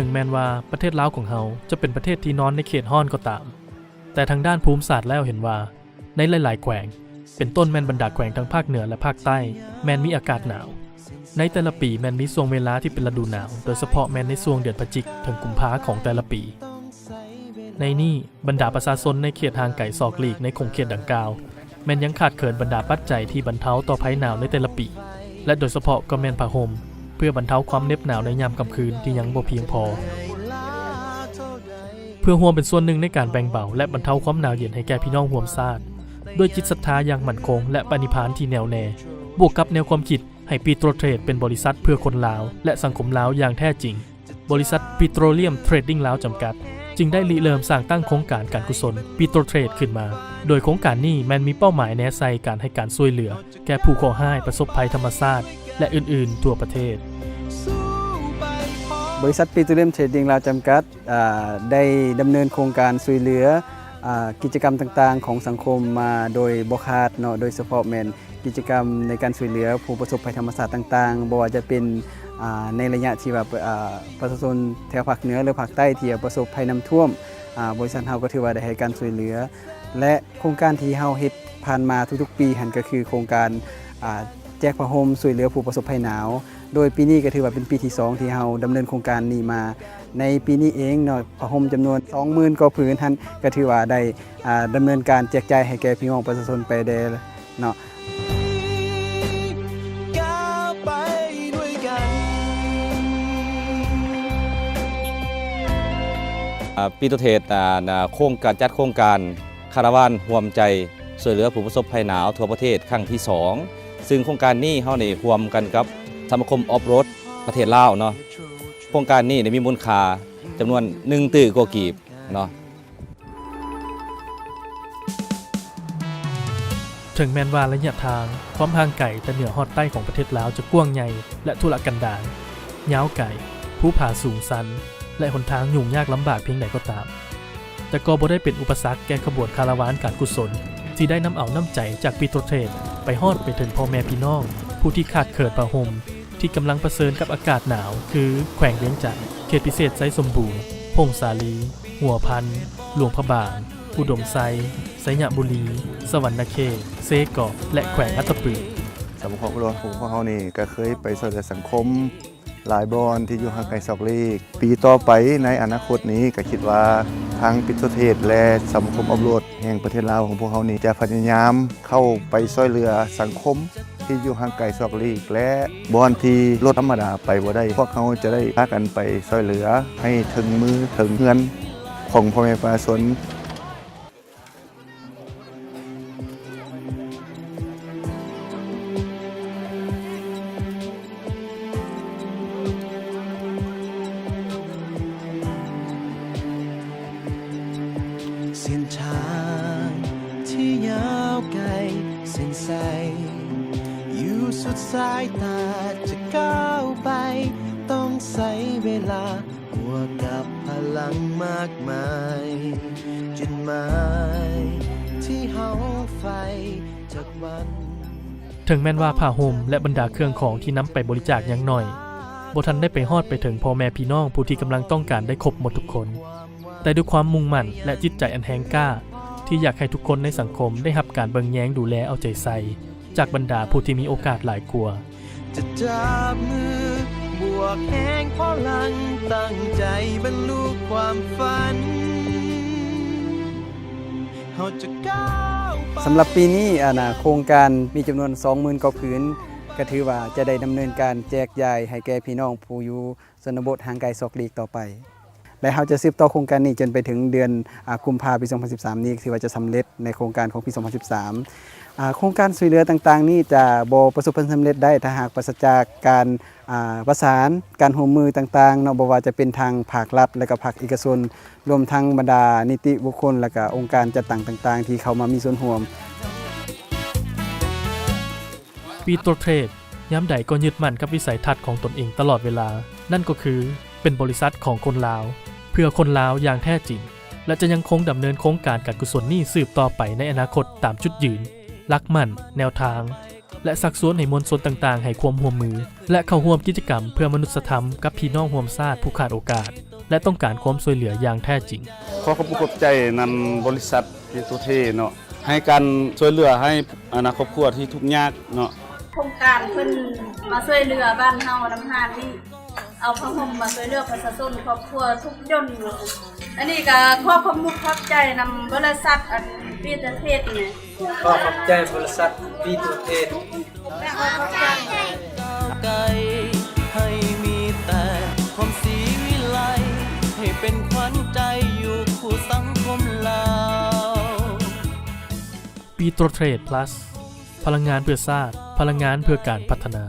ເຖິງແມ່ນວ່າປະເທດລາວຂອງເຮົາຈະເປັນປະເທດທີ່ນອນໃນເຂດຮ້ອນກໍຕາມ, ແຕ່ທາງດ້ານພູມສາດແລ້ວເຫັນວ່າ ໃນຫຼາຍໆແຂວງ, ເປັນຕົ້ນແມ່ນບັນດາແຂວງທັງພາກເໜືອ ແລະ ພາກໃຕ້, ແມ່ນມີອາກາດໜາວ. ໃນແຕ່ລະປີແມ່ນມີຊ່ວງເວລາທີ່ເປັນລະດູໜາວ, ໂດຍສະເພາະແມ່ນໃນຊ່ວງເດືອນພະຈິກເຖິງກຸມພາຂອງແຕ່ລະປີ. ໃນນີ້, ບັນດາປະຊາຊົນໃນເຂດຫ່າງໄກສອກຫຼີກໃນຂົງເຂດດັ່ງກ່າວ ແມ່ນຍັງຂາດເຂີນບັນດາປັດໄຈທີ່ບັນເທົາຕໍ່ໄພໜາວໃນແຕ່ລະປີ ແລະ ໂດຍສະເພາະກໍແມ່ນຜ້າຫົ່ມ ເພື່ອບັນເທົາຄວາມເໜັບໜາວໃນຍາມກາງຄືນທີ່ຍັງບໍ່ພຽງພໍ. ເພື່ອຮ່ວມເປັນສ່ວນໜຶ່ງໃນການແບ່ງເບົາ ແລະ ບັນເທົາຄວາມໜາວເຢັນໃຫ້ແກ່ພີ່ນ້ອງຮ່ວມຊາດ, ດ້ວຍຈິດສັດທາຢ່າງໝັ້ນຄົງ ແລະ ປະນິພານທີ່ແນ່ວແນ່, ບວກກັບແນວຄວາມຄິດໃຫ້ປີໂຕຣເທຣດເປັນບໍລິສັດເພື່ອຄົນລາວ ແລະ ສັງຄົມລາວຢ່າງແທ້ຈິງ, ບໍລິສັດປີໂຕຣລຽມເທຣດດິ້ງລາວຈຳກັດ ຈຶ່ງໄດ້ລິເລີ່ມສ້າງຕັ້ງໂຄງການການກຸສົນປີໂຕຣເທຣດຂຶ້ນມາ. ໂດຍໂຄງການນີ້ແມ່ນມີເປົ້າໝາຍແນໃສ່ການໃຫ້ການຊ່ວຍເຫຼືອແກ່ຜູ້ເຄາະຮ້າຍປະສົບໄພທຳມະຊາດ ແລະ ອື່ນໆທົ່ວປະເທດ. ບໍລິສັດປີໂຕຣລຽມເທຣດດິ້ງລາວຈຳກັດ ອາ ໄດ້ດຳເນີນໂຄງການຊ່ວຍເຫຼືອ ອາ ກິດຈະກຳຕ່າງໆຂອງສັງຄົມມາໂດຍບໍ່ຂາດເນາະ, ໂດຍສະເພາະແມ່ນ ກິດຈະກຳໃນການຊ່ວຍເຫຼືອຜູ້ປະສົບໄພທຳມະຊາດຕ່າງໆ, ບໍ່ວ່າຈະເປັນ ອາ ໃນໄລຍະທີ່ວ່າ ອາ ປະຊາຊົນແຖວພາກເໜືອ ຫຼື ພາກໃຕ້ທີ່ປະສົບໄພນ້ຳຖ້ວມ, ອາ ບໍລິສັດເຮົາກໍຖືວ່າໄດ້ໃຫ້ການຊ່ວຍເຫຼືອ ແລະ ໂຄງການທີ່ເຮົາເຮັດຜ່ານມາທຸກໆປີຫັ້ນ ກໍຄືໂຄງການ ອາ ແຈກຜ້າຫົ່ມຊ່ວຍເຫຼືອຜູ້ປະສົບໄພໜາວ. ໂດຍປີນີ້ກໍຖືວ່າເປັນປີທີສອງທີ່ເຮົາດຳເນີນໂຄງການນີ້ມາ. ໃນປີນີ້ເອງເນາະ, ຜ້າຫົ່ມຈຳນວນສອງໝື່ນກວ່າຜືນຫັ້ນ ກໍຖືວ່າໄດ້ ອາ ດຳເນີນການແຈກຈ່າຍໃຫ້ແກ່ພີ່ນ້ອງປະຊາຊົນໄປແດ່ເນາະ. ອາ ປີໂຕເທຣດ ອາ ໂຄງການ ຈັດໂຄງການຄາລາວານຮ່ວມໃຈ ຊ່ວຍເຫຼືອຜູ້ປະສົບໄພໜາວທົ່ວປະເທດຄັ້ງທີສອງ, ຊຶ່ງໂຄງການນີ້ເຮົາໄດ້ຮ່ວມກັນກັບສະມາຄົມອອຟໂຣດປະເທດລາວເນາະ. ໂຄງການນີ້ໄດ້ມີມູນຄ່າຈຳນວນໜຶ່ງຕື້ກວ່າກີບເນາະ. ເຖິງແມ່ນວ່າໄລຍະທາງ, ຄວາມຫ່າງໄກແຕ່ເໜືອຮອດໃຕ້ຂອງປະເທດລາວຈະກວ້າງໃຫຍ່ ແລະ ທຸລະກັນດານ, ຍາວໄກ, ພູຜາສູງຊັນ ແລະ ຫົນທາງຫຍຸ້ງຍາກລຳບາກພຽງໃດກໍຕາມ, ແຕ່ກໍບໍ່ໄດ້ເປັນອຸປະສັກແກ່ຂະບວນຄາລາວານການກຸສົນ ທີ່ໄດ້ນຳເອົານ້ຳໃຈຈາກປີໂຕເທຣດໄປຮອດໄປເຖິງພໍ່ແມ່ພີ່ນ້ອງຜູ້ທີ່ຂາດເຂີນຜ້າຫົ່ມ ທີ່ກຳລັງປະເຊີນກັບອາກາດໜາວ ຄື ແຂວງວຽງຈັນ, ເຂດພິເສດໄຊສົມບູນ, ຜົ້ງສາລີ, ຫົວພັນ, ຫຼວງພະບາງ, ອຸດົມໄຊ, ໄຊຍະບູລີ, ສະຫວັນນະເຂດ, ເຊກອກ ແລະ ແຂວງອັດຕະປື. ສະມາຄົມອອຟໂຣດຂອງພວກເຮົານີ້ກໍເຄີຍໄປຊ່ວຍເຫຼືອສັງຄົມ ຫຼາຍບ່ອນທີ່ຢູ່ຫ່າງໄກສອກຫຼີກ. ປີຕໍ່ໄປໃນອະນາຄົດນີ້ກໍຄິດວ່າທາງປີໂຕເທຣດ ແລະ ສະມາຄົມອອຟໂຣດແຫ່ງປະເທດລາວຂອງພວກເຮົານີ້ ຈະພະຍາຍາມເຂົ້າໄປຊ່ວຍເຫຼືອສັງຄົມທີ່ຢູ່ຫ່າງໄກສອກຫຼີກ ແລະ ບ່ອນທີ່ລົດທຳມະດາໄປບໍ່ໄດ້, ພວກເຮົາຈະໄດ້ພາກັນໄປຊ່ວຍເຫຼືອໃຫ້ເຖິງມືເຖິງເຮືອນຂອງພໍ່ແມ່ປະຊາຊົນ. ເສັ້ນທາງທີ່ຍາວໄກແສນໄສ ຢູ່ສຸດສາຍຕາຈະກ້າວໄປ ຕ້ອງໃຊ້ເວລາ ບວກກັບພະລັງມາກມາຍ ຈຸດໝາຍທີ່ເຮົາໃຝ່ຈັກວັນ. ເຖິງແມ່ນວ່າຜ້າຫົ່ມ ແລະ ບັນດາເຄື່ອງຂອງທີ່ນຳໄປບໍລິຈາກຍັງໜ້ອຍ, ບໍ່ທັນໄດ້ໄປຮອດໄປເຖິງພໍ່ແມ່ພີ່ນ້ອງຜູ້ທີ່ກຳລັງຕ້ອງການໄດ້ຄົບໝົດທຸກຄົນ, ແຕ່ດ້ວຍຄວາມມຸ່ງໝັ້ນ ແລະ ຈິດໃຈອັນແຮງກ້າ ທີ່ຢາກໃຫ້ທຸກຄົນໃນສັງຄົມໄດ້ຮັບການເບິ່ງແຍງດູແລເອົາໃຈໃສ່ ຈາກບັນດາຜູ້ທີ່ມີໂອກາດຫຼາຍກວ່າ. ຈະຈັບມືບວກແຮງພະລັງ ຕັ້ງໃຈບັນລຸຄວາມຝັນ ເຮົາຈະກ້າວໄປ. ສຳລັບປີນີ້ ອັນນ່າ ໂຄງການມີຈຳນວນສອງໝື່ນກວ່າຜືນ ກໍຖືວ່າຈະໄດ້ດຳເນີນການແຈກຢາຍໃຫ້ແກ່ພີ່ນ້ອງຜູ້ຢູ່ ຊົນນະບົດຫ່າງໄກສອກຫຼີກຕໍ່ໄປ ແລະ ເຮົາຈະສືບຕໍ່ໂຄງການນີ້ຈົນໄປເຖິງເດືອນ ອາ ກຸມພາ ປີສອງພັນສິບສາມນີ້ ຖືວ່າຈະສຳເລັດໃນໂຄງການຂອງປີສອງພັນສິບສາມ. ອາ ໂຄງການຊ່ວຍເຫຼືອຕ່າງໆນີ້ຈະບໍ່ປະສົບຜົນສຳເລັດໄດ້ ຖ້າຫາກປາສະຈາກການ ອາ ປະສານການຮ່ວມມືຕ່າງໆເນາະ, ບໍ່ວ່າຈະເປັນທາງພາກລັດ ແລະ ກໍພາກເອກະຊົນ, ລວມທັງບັນດານິຕິບຸກຄົນ ແລະ ກໍອົງການຈັດຕັ້ງຕ່າງໆທີ່ເຂົ້າມາມີສ່ວນຮ່ວມ. ປີໂຕເທຣດ ຍາມໃດກໍຍຶດໝັ້ນກັບວິໄສທັດຂອງຕົນເອງຕະຫຼອດເວລາ, ນັ້ນກໍຄືເປັນບໍລິສັດຂອງຄົນລາວ ເພື່ອຄົນລາວຢ່າງແທ້ຈິງ ແລະ ຈະຍັງຄົງດຳເນີນໂຄງການການກຸສົນນີ້ສືບຕໍ່ໄປໃນອະນາຄົດຕາມຈຸດຢືນ, ຫຼັກໝັ້ນ, ແນວທາງ ແລະ ຊັກຊວນໃຫ້ມວນຊົນຕ່າງໆໃຫ້ຄວາມຮ່ວມມື ແລະ ເຂົ້າຮ່ວມກິດຈະກຳເພື່ອມະນຸດສະທຳກັບພີ່ນ້ອງຮ່ວມຊາດຜູ້ຂາດໂອກາດ. ແລະ ຕ້ອງການຄວາມຊ່ວຍເຫຼືອຢ່າງແທ້ຈິງ. ຂໍຂອບອົກຂອບໃຈນຳບໍລິສັດ ປີໂຕເທຣດ ເນາະ ໃຫ້ການຊ່ວຍເຫຼືອໃຫ້ ອັນນະ ຄອບຄົວທີ່ທຸກຍາກເນາະ. ໂຄງການເພິ່ນມາຊ່ວຍເຫຼືອບ້ານເຮົານຳຮ້ານນີ້ ເອົາຜ້າຫົ່ມມາຊ່ວຍເຫຼືອປະຊາຊົນຄອບຄົວທຸກຍົນ. ອັນນີ້ກໍຂໍຂອບອົກຂອບໃຈນຳບໍລິສັດ ອັນ ປີໂຕເທຣດ ນີ້. ຂໍຂອບໃຈບໍລິສັດ ປີໂຕເທຣດ. ໄກ ໃຫ້ມີແຕ່ຄວາມສີວິໄລ ໃຫ້ເປັນຂວັນໃຈຢູ່ຄູ່ສັງຄົມລາວ. ປີໂຕເທຣດພລັສ ພະລັງງານເພື່ອຊາດ ພະລັງງານເພື່ອການພັດທະນາ.